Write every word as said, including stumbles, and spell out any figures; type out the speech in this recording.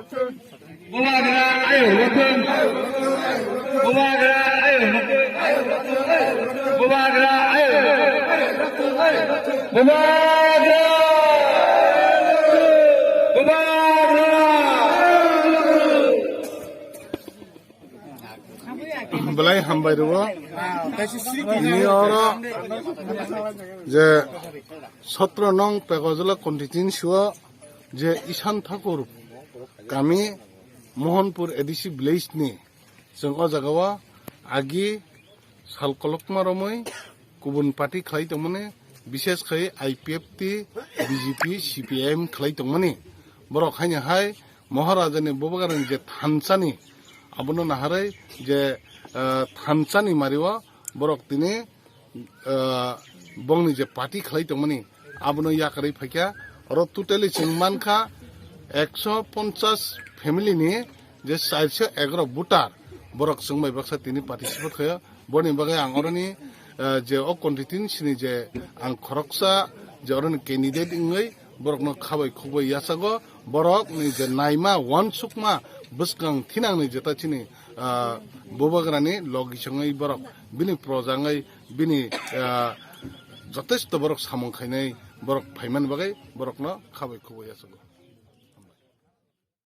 Bubagra ayo rotong. Bubagra ayo rotong. Bubagra ayo. Bubagra. Bubagra. Belai hambai rwo. Ini oro je sotro nong Pegojala constituency o je Isan Thakur kami Mohanpur A D C village ni chwng o jaga o agi sal kolokma romwi kubun party khlai tongmani, bishes khai I P F T, B J P, C P I M khlai tongmani. Borok haino hai Maharaja ni Bubagra ni je thansa ni, abono naharwi je, ah, thansa ni mari o borok tini, ah, bongni je party khlai tongmani, abono yakarwi phaikha. Oro totally chwng mankha ekso ponchas family ni je charso egaroh voter, borok chwng bai baksa tini participate khaio. Boni bagwi ang oroni, eh, je o constituency ni je ang khoroksa je oroni candidate wngwi borokno khabai khukbai yachago, borokni je naima uansukma bwskang thinangni jeta chini, ah, Bubagrani logi songwi borok bini proja wngwi bini, ah, jotesto borok samung khainai borok phaimani bagwi borokno khabai khukbai yachago.